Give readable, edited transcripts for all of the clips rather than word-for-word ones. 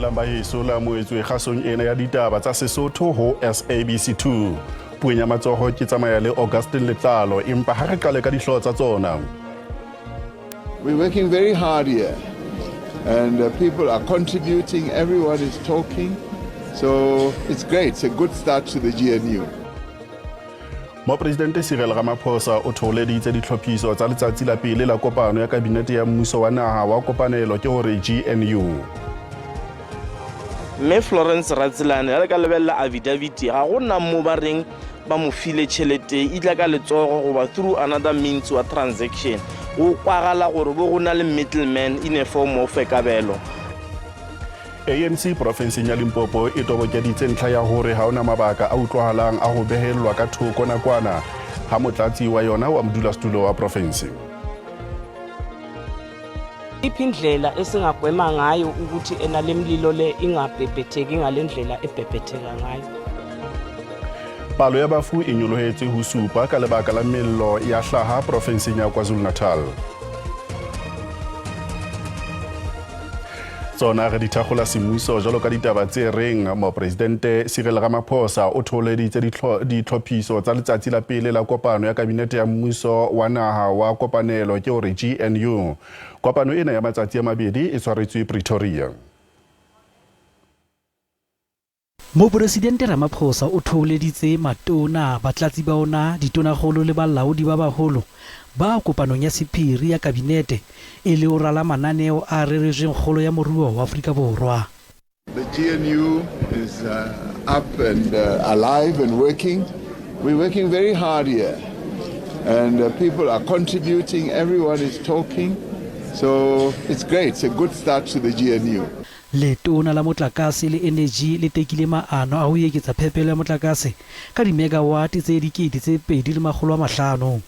Dumelang baheso, la moetswe kgasong ena ya ditaba tsa Sesotho ho SABC 2. Puong ya matsoho ke tsamaya le Augustin Letlalo, empa ha re qale ka dihlooho tsa tsona. We're working very hard here, and people are contributing, everyone is talking, so it's great. It's a good start to the GNU. Mopresidente Cyril Ramaphosa o thoholeditse ditlhophiso tsa letsatsi la pele la kopano ya kabinete ya mmuso wa naha wa kopanelo, ke hore GNU. Mme Florence Ratselane, ga le ka lebelela affidavit, ga go na mo ba reng ba mo file tšhelete e tla ka letsogo goba through another means wa transaction. Go kwagala gore bo go na le middleman in a form of kabelo. ANC porofenseng ya Limpopo e tobokeditse ntlha ya hore ha ona mabaka a utlwahalang a ho behellwa ka thoko nakwana ha motlatsi wa yona wa modulasetulo wa profense. Iphi indlela esingagwema ngayo ukuthi ena lemlilo le ingabhebhetheki ngale ndlela ebhebhetheka ngayo? Palo ya bafu e nyolohetse ho supa ka lebaka la mello ya hlaha porofenseng ya KwaZulu-Natal. Tsona re di thakgola semmuso jwalo ka ditaba tse reng mopresidente Cyril Ramaphosa o thoholeditse ditlhophiso tsa letsatsi la pele la kopano ya kabinete ya mmuso wa naha wa kopanelo, ke hore GNU. Kopano ena ya matsatsi a mabedi e tshwaretswe Pretoria. Mopresidente Ramaphosa o thoholeditse matona, batlatsi ba ona, ditonakgolo le balaodi ba baholo ba kopanong ya sephiri ya kabinete e le ho rala mananeo a reretsweng kgolo ya moruo wa Afrika Borwa. The GNU is up and alive and working. We're working very hard here, and people are contributing, everyone is talking, so it's great. It's a good start to the GNU. Letona la Motlakase le Eneji le tekile maano a ho eketsa phepelo ya motlakase ka dimegawate tse 2500.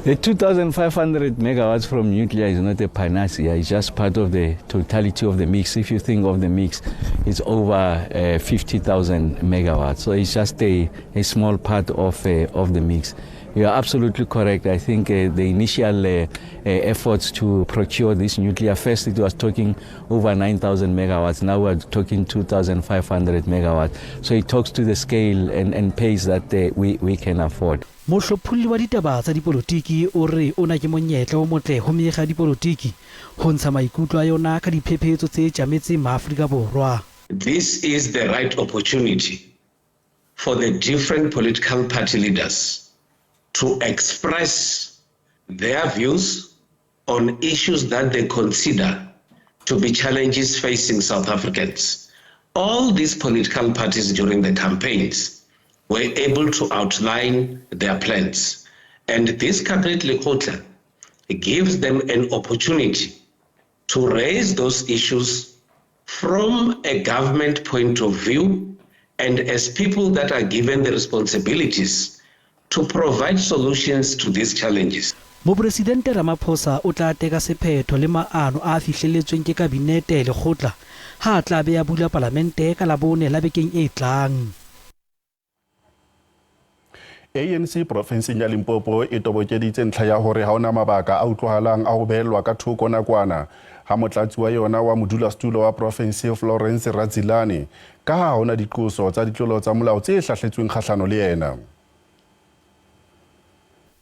The 2,500 megawatts from nuclear is not a panacea, it's just part of the totality of the mix. If you think of the mix, it's over 50,000 megawatts. So it's just a small part of the mix. You are absolutely correct. I think the initial efforts to procure this nuclear, first it was talking over 9,000 megawatts. Now we're talking 2,500 megawatts. So it talks to the scale and pace that we can afford. Mohlopholli wa ditaba tsa dipolotiki o re ona ke monyetla o motle ho mekga ya dipolotiki ho ntsha maikutlo a yona ka diphephetso tse tjametseng maAfrika Borwa. This is the right opportunity for the different political party leaders to express their views on issues that they consider to be challenges facing South Africans. All these political parties during the campaigns were able to outline their plans. And this Cabinet Lekgotla gives them an opportunity to raise those issues from a government point of view and as people that are given the responsibilities to provide solutions to these challenges. Mopresidente Ramaphosa o tla teka sephetho le maano a fihlelletsweng ke kabinete lekgotla ha a tla be a bula palamente ka Labone la bekeng e tlang. ANC porofenseng ya Limpopo e tobokeditse ntlha ya hore ha ona mabaka a utlwahalang a ho behellwa ka thoko nakwana ha motlatsi wa yona wa modulasetulo wa profense Florence Ratsilane, ka ha hona diqoso tsa ditlolo tsa molao tse hlahletsweng kgahlano le yena.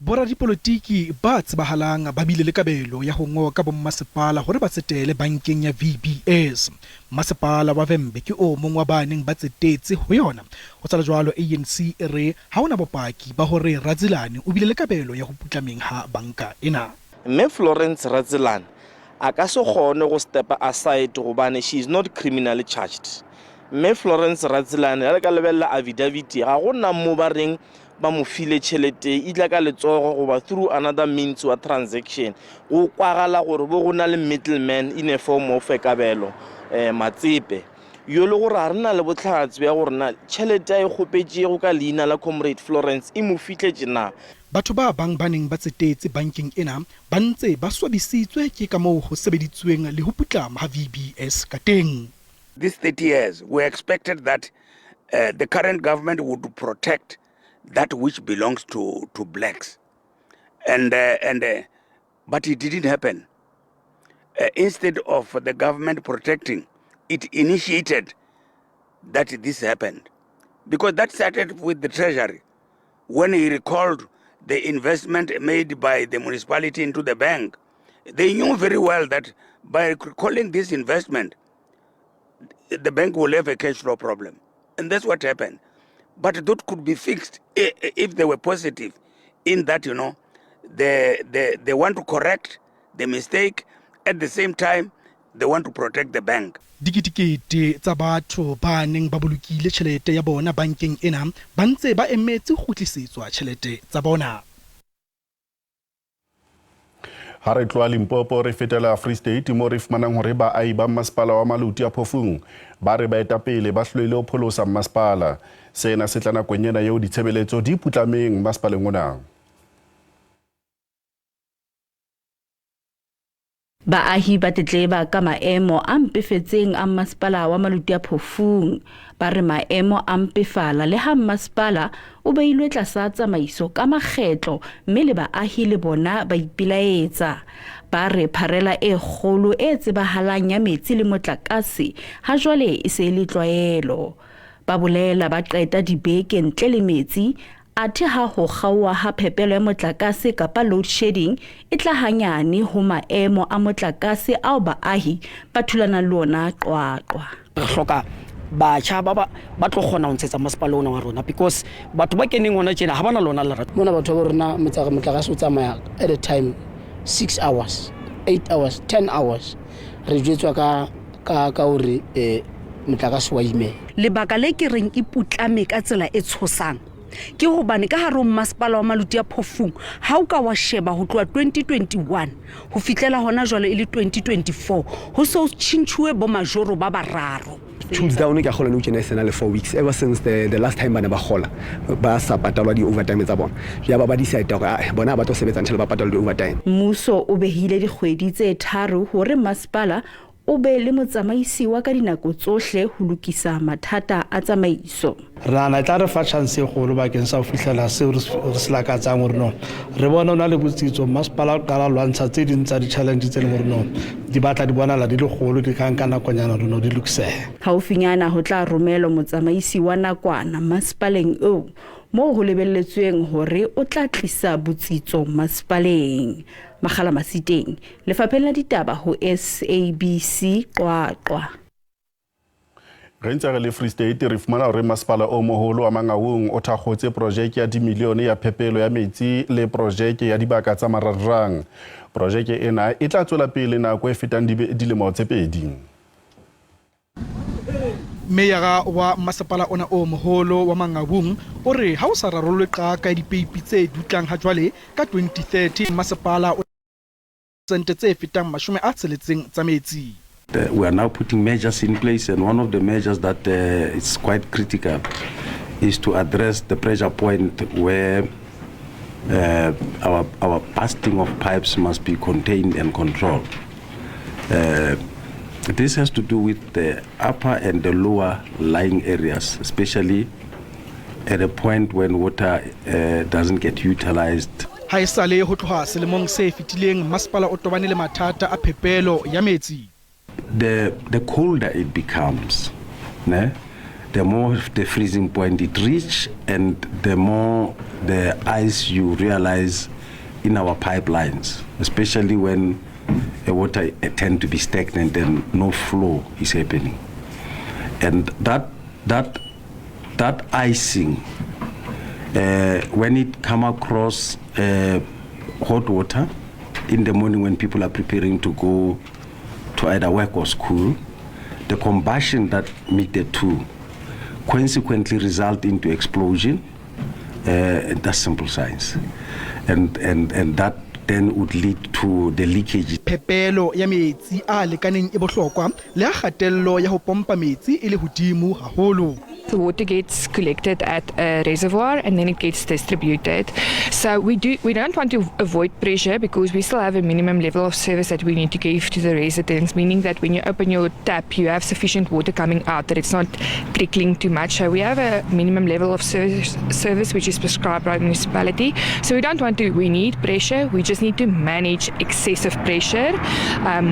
Boradipolotiki ba tsebahalang ba bile le kabelo ya ho ngoka bommasepala hore ba tsetele bankeng ya VBS. Masepala wa Vhembe ke o mong wa ba neng ba tsetetse ho yona. Ho tsala jwalo, ANC e re ha hona bopaki ba hore Ratsilane o bile le kabelo ya ho putlameng ha banka ena. Mme Florence Ratsilane a ka se kgone go step aside gobane she is not criminally charged. Mme Florence Ratsilane, ga le ka lebelela affidavit, ga go na mo ba reng ba mo file tšhelete e tla ka letsogo goba through another means wa transaction. Go kwagala gore bo go na le middleman in a form of kabelo Matsepe, yo le gore ga re na le botlhatsi bja gore na tšhelete a e kgopetšego ka leina la Comrade Florence e mo fihletše na. Batho ba bang ba neng ba tsetetse bankeng ena ba ntse ba swabisitswe ke ka moo ho sebeditsweng le ho putlama ha VBS ka teng. These 30 years, we expected that the current government would protect that which belongs to blacks, and but it didn't happen. Instead of the government protecting it initiated that this happened. Because that started with the Treasury when he recalled the investment made by the municipality into the bank. They knew very well that by recalling this investment, the bank will have a cash flow problem. And that's what happened. But that could be fixed if they were positive in that, you know, they want to correct the mistake. At the same time, they want to protect the bank. Diketekete tsa batho ba neng ba bolokile tjhelete ya bona bankeng ena ba ntse ba emetse ho kgutlisetswa tjhelete tsa bona. Ha re tloha Limpopo re fetela Free State mo re fumanang hore baahi ba masepala wa Maluti a Phofung ba re baetapele ba hloile ho pholosa masepala. Sena se tla nakong ena eo ditshebeletso di putlameng masepaleng ona. Baahi ba tletleba ka maemo a mpefetseng a masepala wa Maluti a Phofung. Ba re maemo a mpefala le ha masepala o beilwe tlasa tsamaiso ka makgetlo mme le baahi le bona ba ipelaetsa. Ba re pharela e kgolo e tsebahalang ya metsi le motlakase ha jwale e se e le tlwaelo. Ba bolela ba qeta dibeke ntle le metsi, athe ha ho kgaoha ha phepelo ya motlakase kapa load shedding e tla hanyane ho maemo a motlakase ao baahi ba thulanang le ona Qwaqwa. Re hloka batjha ba tlo kgona ho ntshetsa masepala ona wa rona, because batho ba keneng hona tjena ha bana lona lerato. Mona batho ba rona motlakase o tsamaya at a time 6 hours, 8 hours, 10 hours. Re jwetswa ka hore motlakase wa imela. Lebaka le ke reng e putlame ka tsela e tshosang ke hobane ka hare ho masepala wa Maluti a Phofung ha o ka wa sheba ho tloha 2021 ho fihlela hona jwale e le 2024 ho so tjhentjhuwe bo majoro ba bararo. Tools down ke a kgola nou tjena e sena le 4 weeks ever since the last time ba ne ba kgola ba sa patalwa di-overtime tsa bona. Ya ba decide hore bona ba tlo sebetsa ntle le ba patalwa di-overtime. Mmuso o behile dikgwedi tse 3 hore masepala o be le motsamaisi wa ka dinako tsohle ho lokisa mathata a tsamaiso. Re nahana e tla re fa chance e kgolo bakeng sa ho fihlela seo re se lakatsang hore no re bone o na le botsitso masepala o qala lwantsha tse ding tsa di-challenge tse leng hore no di batla di bonala di le kgolo di ka nka nakonyana hore no di lokisehe. Haufinyana ho tla romelwa motsamaisi wa nakwana masepaleng eo moo ho lebelletsweng hore o tla tlisa botsitso masepaleng. Makgala Masiteng, Lefapheng la Ditaba ho SABC Qwaqwa. Re ntse re le Free State re fumana hore masepala o moholo wa Mangaung o thakgotse projeke ya dimilione ya phepelo ya metsi le projeke ya dibaka tsa mararang. Projeke ena e tla tswela pele nako e fetang dilemo tse 2. Meyara wa masepala ona o moholo wa Mangaung o re ha o sa rarollwe qaka ya dipeipi tse dutlang ha jwale ka 2030 masepala o sente tse fetang 60 tsa metsi. We are now putting measures in place, and one of the measures that is quite critical is to address the pressure point where our busting of pipes must be contained and controlled. This has to do with the upper and the lower lying areas, especially at a point when water doesn't get utilized. Ha esale ho tloha selemong se fetileng masepala o tobane le mathata a phepelo ya metsi. The colder it becomes, ne, the more the freezing point it reaches, and the more the ice you realize in our pipelines, especially when the water tend to be stagnant and no flow is happening. And that icing, when it come across hot water in the morning when people are preparing to go to either work or school, the combustion that meet the two consequently result into explosion. That's simple science. And that then would lead to the leakage. Phepelo ya metsi a lekaneng e bohlokwa le a kgatello ya ho pompa metsi e le hodimo haholo. The water gets collected at a reservoir and then it gets distributed. So we don't want to avoid pressure because we still have a minimum level of service that we need to give to the residents, meaning that when you open your tap, you have sufficient water coming out, that it's not trickling too much. So we have a minimum level of service which is prescribed by the municipality. So we don't want to, we need pressure, we just need to manage excessive pressure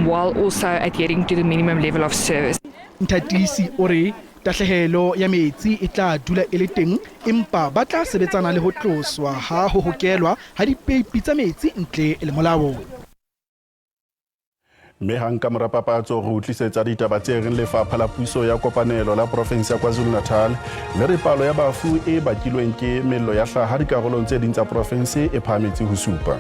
while also adhering to the minimum level of service. Nthatisi o re tahlehelo ya metsi e tla dula e le teng, empa ba tla sebetsana le ho tloswa ha ho hokelwa ha dipeipi tsa metsi ntle le molao. Mme hang ka mora papatso re utlisetsa ditaba tse reng lefapha la puso ya kopanelo la profinsi ya KwaZulu-Natal le re palo ya bafu e bakilweng ke mello ya hlaha dikarolong tse ding tsa profinsi e phahametse ho 7.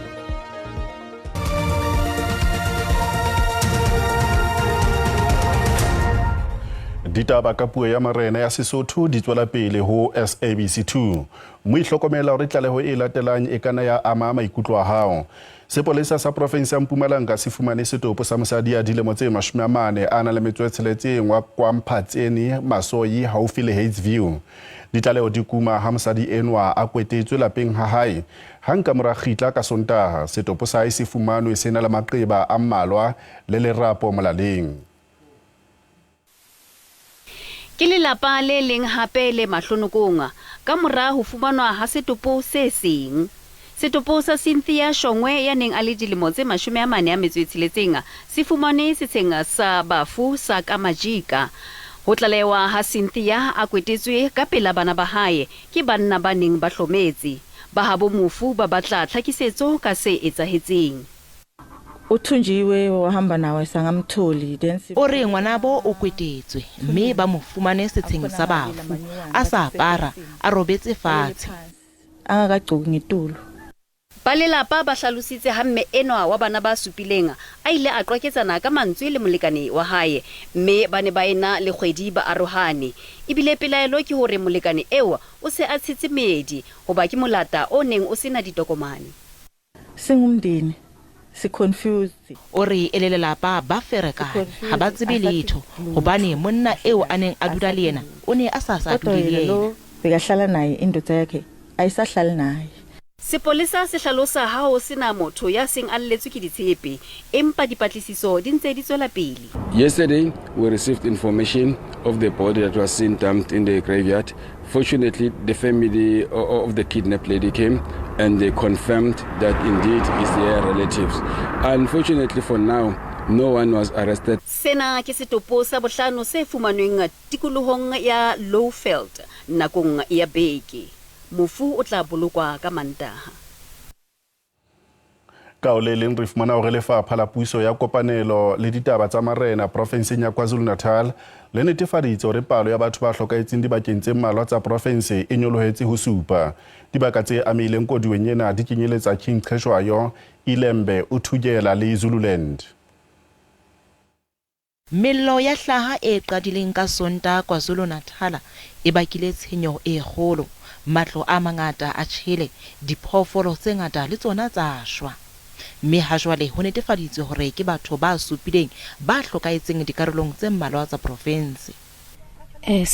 Ditaba ka puo ya marena ya Sesotho di tswela pele ho SABC 2. Mo ihlokomela hore tlaleho e latelang e kana ya ama maikutlo a hao. Sepolesa sa profinsi ya Mpumalanga se fumane setopo sa mosadi ya dilemo tse 40 a nang le metso e 6 wa kwa Mphatseni Masoi haufi le Hazyview. Ditlaleho di kuma ha mosadi enwa a kwetetswe lapeng ha hae. Hang ka mora kgitla ka Sontaha, setopo sa hae se fumanwe se na le maqeba a mmalwa le lerapo molaleng. Ke lelapa le leng hape le mahlonokong ka mora ho fumanwa ha setopo se seng. Setopo sa Cynthia Shongwe ya neng a le dilemo tse 46 se fumanwe setsheng sa bafu sa Kamajika. Ho tlalewa ha Cynthia a kwetetswe ka pela bana ba hae ke banna ba neng ba hlometse. Ba habo mofu ba batla tlhakisetso ka se etsahetseng. Uthunjiwe wahamba nawe sangamtholi then O re ngwanabo o kwetetswe mme ba mo fumane setsheng sa bafu a sa apara a robetse fatshe. Angakagcoki ngetulu. Ba lelapa ba hlalositse ha mme enwa wa bana ba supileng a ile a qwaketsana ka mantswe le molekane wa hae mme ba ne ba ena le kgwedi ba arohane. Ebile pelaelo ke hore molekane eo o se a tshetse meedi hoba ke molata o neng o sena ditokomane. Singumndeni si confused. O re e le lelapa ba ferekane ha ba tsebe letho hobane monna eo a neng a dula le yena o ne a sa sa dule le yena. Bekahlala naye indoda yakhe ayisahlali naye. Sepolesa se hlalosa ha ho se na motho ya seng a lletswe ke ditshepe empa dipatlisiso di ntse di tswela pele. Yesterday we received information of the body that was seen dumped in the graveyard. Fortunately, the family of the kidnapped lady came and they confirmed that indeed it's their relatives. Unfortunately for now, no one was arrested. Sena ke setopo sa bohlano se fumanweng tikolohong ya Lowveld nakong ya beke. Mofu o tla bolokwa ka Mantaha. Ka o le leng re fumana hore lefapha la puso ya kopanelo le ditaba tsa marena profenseng ya KwaZulu-Natal le netefaditse hore palo ya batho ba hlokahetseng dibakeng tse mmalwa tsa profense e nyolohetse ho 7. Dibaka tse amehileng koduweng ena di kenyeletsa King Cetshwayo, Ilembe, Uthukela le Zululand. Mello ya hlaha e qadileng ka Sontaha KwaZulu-Natal e bakile tshenyo e kgolo. Matlo a mangata a tjhele, diphoofolo tse ngata le tsona tsa shwa. Mme ha jwale ho netefaditswe hore ke batho ba supileng ba hlokahetseng dikarolong tse mmalwa tsa profinse. Re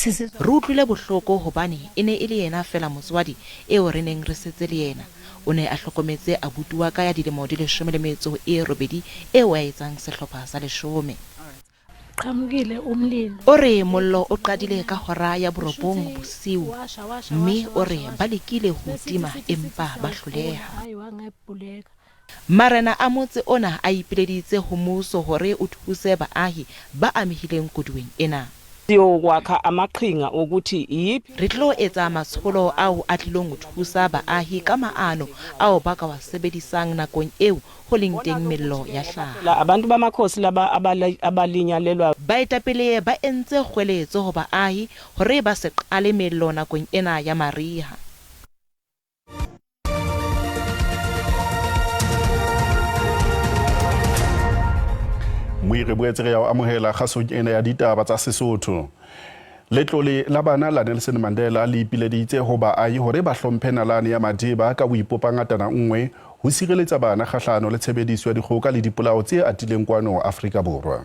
utlwile bohloko hobane e ne e le yena feela motswadi eo re neng re setse le yena. O ne a hlokometse abuti wa ka ya dilemo di 18 eo a etsang sehlopha sa 10. O re mollo o qadile ka hora ya 9 bosiu mme o re ba lekile ho tima empa ba hloleha. Marena a motse ona a ipileditse ho mmuso hore o thuse baahi ba amehileng koduweng ena. Siyokwakha amaqhinga okuthi iyiphi Re tlo etsa matsholo ao a tlilong ho thusa baahi ka maano ao ba ka wa sebedisang nakong eo ho leng teng mello ya hlaha. Abantu bamakhosi laba abalinyalelwa. Baetapele ba entse kgweletso ho baahi hore ba se qale mello nakong ena ya mariha. Moi re boetse re ya o amohela kgasong ena ya ditaba tsa Sesotho. Letlole la bana la Nelson Mandela le ipileditse ho baahi hore ba hlomphe nalane ya Madiba ka ho ipopa ngatana nngwe ho sireletsa bana kgahlano le tshebediso ya dikgoka le dipolao tse atileng kwano Afrika Borwa.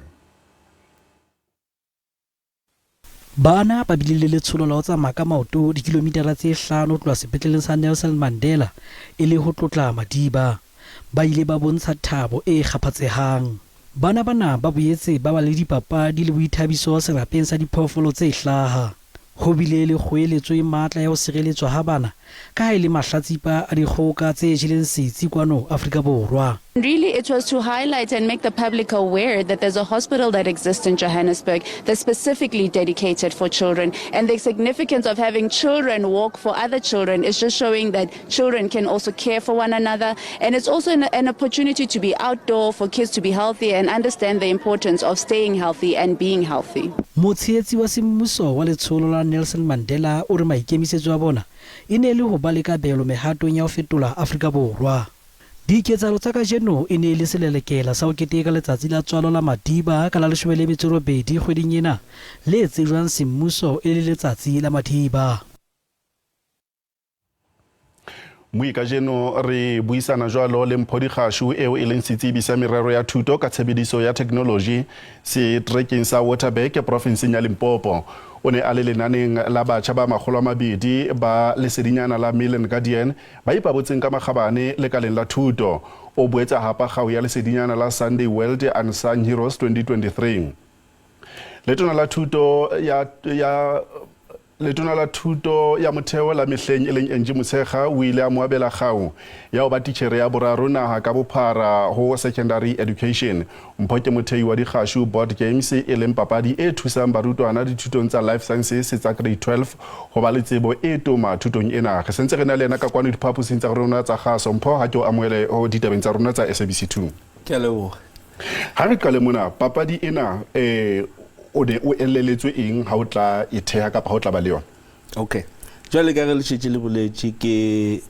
Bana ba bile le letsholo la ho tsamaya ka maoto dikilomitara tse 5 ho tloha sepetleleng sa Nelson Mandela e le ho tlotla Madiba. Ba ile ba bontsha thabo e kgaphatsehang. Bana bana ba boetse ba ba le dipapadi le boithabiso serapeng sa diphoofolo tse hlaha. Ho bile le kgoeletso e matla ya ho sireletswa ha bana ka ha e le mahlatsipa a dikgoka tse jeleng setsi kwano Afrika Borwa. Really, it was to highlight and make the public aware that there's a hospital that exists in Johannesburg that's specifically dedicated for children. And the significance of having children walk for other children is just showing that children can also care for one another. And it's also an opportunity to be outdoor, for kids to be healthy and understand the importance of staying healthy and being healthy. Motshehetsi wa semmuso wa letsholo la Nelson Mandela o re maikemisetso a bona e ne e le ho ba le kabelo mehatong ya ho fetola Afrika Borwa. Diketsahalo tsa kajeno e ne e le selelekela sa ho keteka letsatsi la tswalo la Madiba ka la 18 kgweding ena, le tsejwang semmuso e le Letsatsi la Madiba. Mmui kajeno re buisana jwalo le Mpho Dikgashu eo e leng setsebi sa merero ya thuto ka tshebediso ya theknoloji seterekeng sa Waterberg profinseng ya Limpopo. O ne a le lenaneng la batjha ba 200 ba lesedinyana la Mail and Guardian ba ipabotseng ka makgabane lekaleng la thuto. O boetse a hapa kgau ya lesedinyana la Sunday World Unsung Heroes 2023. Letona la thuto ya ya Letona la Thuto ya Motheo la mehleng e leng Angie Motshekga o ile a mo abela kgau ya ho ba titjhere ya boraro naha ka bophara ho Secondary Education. Mpho ke mothei wa Dikgashu Board Games e leng papadi e thusang barutwana dithutong tsa Life Sciences tsa Grade 12 ho ba le tsebo e toma thutong ena. Re sentse re na le yena ka kwano diphaposing tsa rona tsa kgaso. Mpho, ha ke o amohele ho ditabeng tsa rona tsa SABC 2. Ke a leboha. Ha re qale mona, papadi ena o ne o eleletswe eng ha o tla e theha kapa ha o tla ba le yona? Okay. Jwale ka ge le šetše le boletše, ke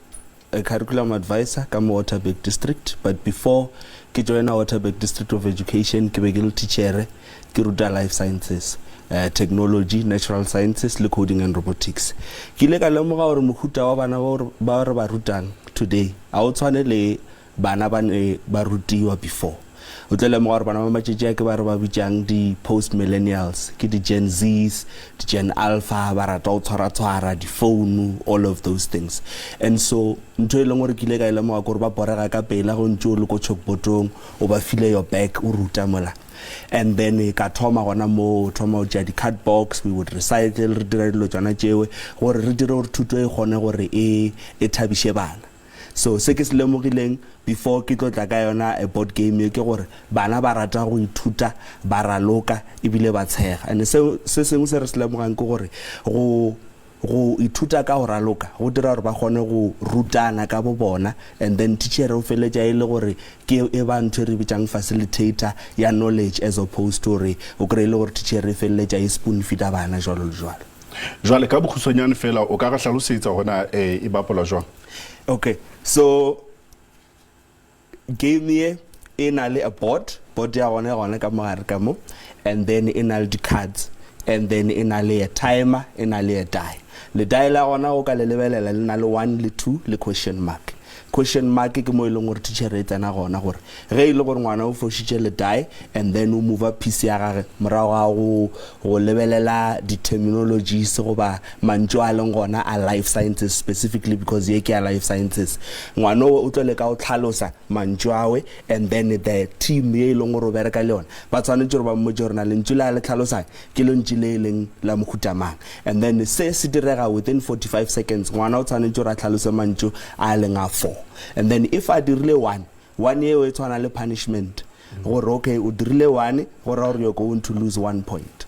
a curriculum advisor ka mo Waterberg District, but before ke joina Waterberg District of Education ke be ke le teachere, ke ruta life sciences, technology, natural sciences le coding and robotics. Ke ile ka lemoga gore mohuta wa bana ba re ba rutang today ga o tshwane le bana ba ne ba rutiwa before. O tlo lemoga gore bana ba matšatši a ke ba re ba bitšang di-post millennials, ke di-Gen Zs, di-Gen Alpha, ba rata go tshwara-tshwara difounu, all of those things. And so ntho e leng gore ke ile ka e lemoga ke gore ba borega ka pela go ntse o le ko chalkboardong, o ba file your back, o ruta mola. And then ka thoma gona moo, thoma go tšea di-card box, we would recycle, re dira dilo tsona tšewe gore re dire gore thuto e kgone gore e thabiše bana. So se ke se lemogileng before ke tlo tla ka yona a board game e ke gore bana ba rata go ithuta, ba raloka ebile ba tshega. And se sengwe se re se lemogang ke gore go ithuta ka go raloka go dira gore ba kgone go rutana ka bo bona, and then teacher o feletša e le gore ke e ba ntho e re bitsang facilitator ya knowledge, as opposed to gore o kry-e le gore teacher e feleletša e spoon feeda bana jwalo le jwalo. Jwale ka bokgutshwanyane fela o ka re hlalosetsa hore na e bapalwa jwang? Okay, so game ye e na le a board, board ya gona gona ka mogare ka mo, and then e na le di-cards, and then e na le a timer, e na le a die. Le die la gona o ka le lebelela le na le 1 le 2 le question mark. Question mark ke mo e leng gore teacher e tsena gona gore ge e le gore ngwana o fošitše le die, and then o move piece ya gage morago ga go lebelela di-terminologies goba mantšu a leng gona a life sciences specifically, because ye ke ya life sciences. Ngwana o tlo leka go tlhalosa mantšu awe, and then the team ye e leng gore o bereka le yona ba tshwanetse gore ba mmotse gore na lentšu le a le tlhalosang ke lentšu le e leng la mohuta mang. And then se se direga within 45 seconds, ngwana o tshwanetse gore a tlhalose mantšu a leng a 4. And then if I dirile 1 eo e tshwana le punishment gore okay o dirile 1 gore gore you're going to lose 1 point.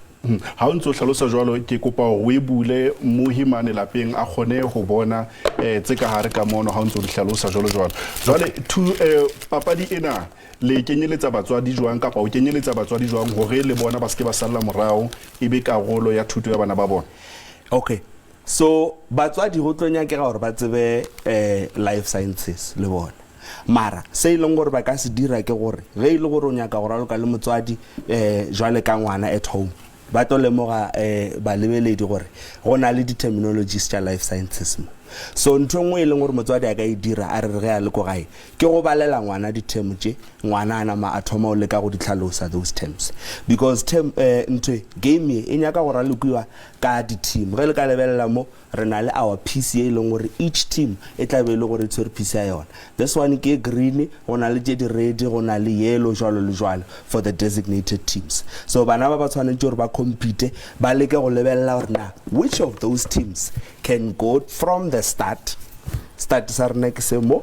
Ha o ntse o hlalosa jwalo, ke kopa hore o e bule mohi mane lapeng a kgone ho bona tse ka hare ka mono ha o ntse o di hlalosa jwalo jwalo. Jwale papadi ena le kenyeletsa batswadi jwang kapa o kenyeletsa batswadi jwang hore le bona ba se ke ba salla morao e be karolo ya thuto ya bana ba bona? Okay, so batswadi go tlo nyakega gore ba tsebe life sciences le bona. Mara se e leng gore ba ka se dira ke gore ge e le gore o nyaka go raloka le motswadi jwale ka ngwana at home, ba tlo lemoga balebeledi gore go na le di-terminologies tša life sciences mo. So ntho nngwe e leng gore motswadi a ka e dira a re re ge a le ko gae ke go balela ngwana di-term tše, ngwana a nama a thoma o leka go di tlhalosa those terms, because term ntho game e nyaka go ralokiwa ka di-team. Ge le ka lebelela mo re na le our piece ye e leng gore each team e tla be e le gore e tshwere piece ya yona. This one ke green, go na le tše di red, go na le yellow jwalo le jwalo for the designated teams. So bana ba ba tshwanetse gore ba compete, ba leke go lebelela gore na which of those teams can go from the start Start sa rena ke se mo,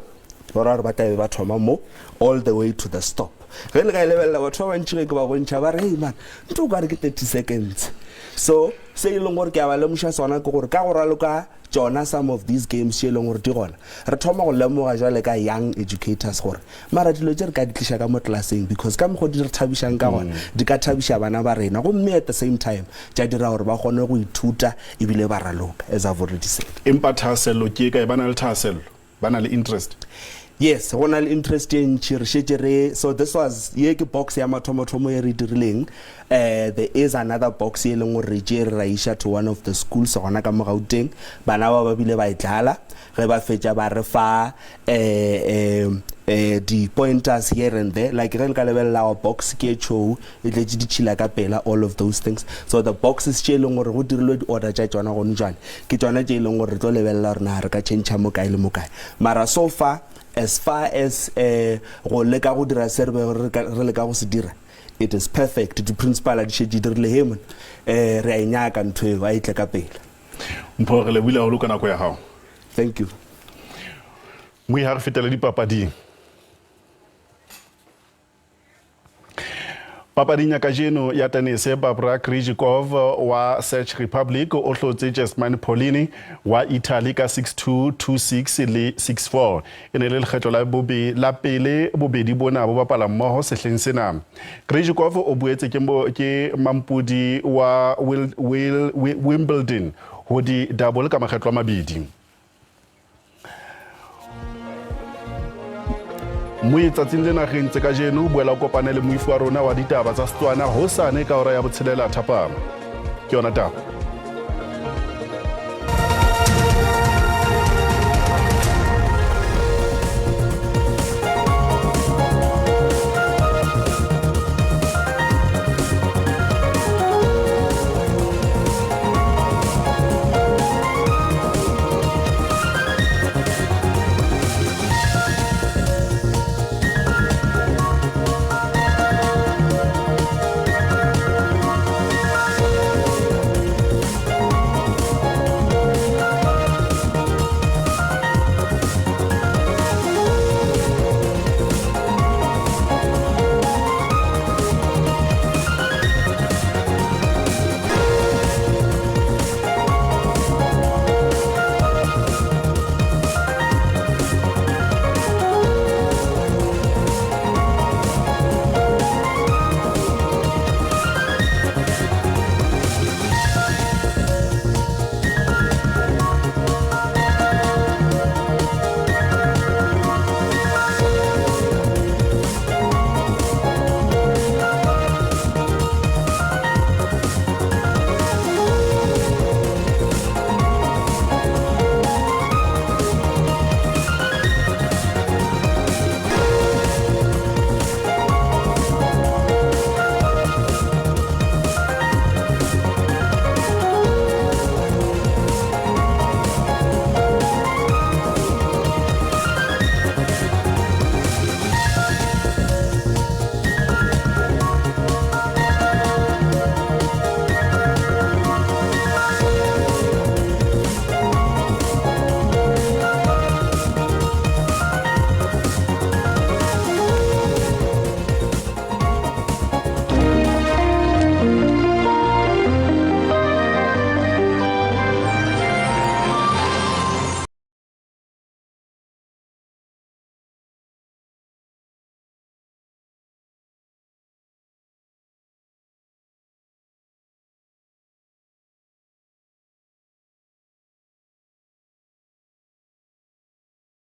go ra gore ba tlabe ba thoma mo all the way to the stop. Ge le ka e lebelela, batho ba bantši ge ke ba bontšha ba re, hey man, ntho o kare ke 30 seconds. So se e leng gore ke a ba lemoša sona ke gore ka go raloka tšona some of these games tše e leng gore di gona, re thoma go lemoga jwale ka young educators gore mara dilo tše re ka di tliša ka mo classeng, because ka mokgwa di re thabišang ka gona di ka thabiša bana ba rena, gomme at the same time tša dira gore ba kgone go ithuta ebile ba raloka, as I've already said. Empa thahasello ke e kae? Ba na le thahasello? Ba na le interest? Yes, go na le interest ye ntši. Re šetše re, so this was, ye ke box ya mathomothomo ye re e dirileng. There is another box ye e leng gore re tšere ra iša to one of the schools gona ka mo Gauteng. Bana bao ba bile ba e dlala, ge ba fetša ba re fa di-pointers here and there. Like ge le ka lebelela our box ke e tšhou, e tletše ditšhila ka pela, all of those things. So the boxes tše e leng gore go dirilwe di-order tša tšona gone jwale, ke tšona tše e leng gore re tlo lebelela gore na re ka change mo kae le mo kae. Mara so far, as far as go leka go dira se re bego re leka go se dira, it is perfect. Di-principal di šetše di dirile, hey man, re a e nyaka ntho eo, a e tle ka pele. Mpho, re lebohile haholo ka nako ya gago. Thank you. Moyi, ha re fetele dipapading. Papading ya kajeno ya tenese, Barbara Krejcikov wa Czech Republic o hlotse Jasmine Paolini wa Italy ka 6-2, 2-6 le 6-4. E ne le lekgetlo la bobe, la pele bobedi bona bo bapala mmoho sehleng sena. Krejcikov o boetse ke, ke mampodi wa Wil, Wil, Wimbledon ho di double ka makgetlo a mabedi. Moe tsatsing le nageng tse kajeno, boela o kopane le moifi wa rona wa ditaba tsa Setswana hosane ka hora ya botshelela thapama. Ke yona taba.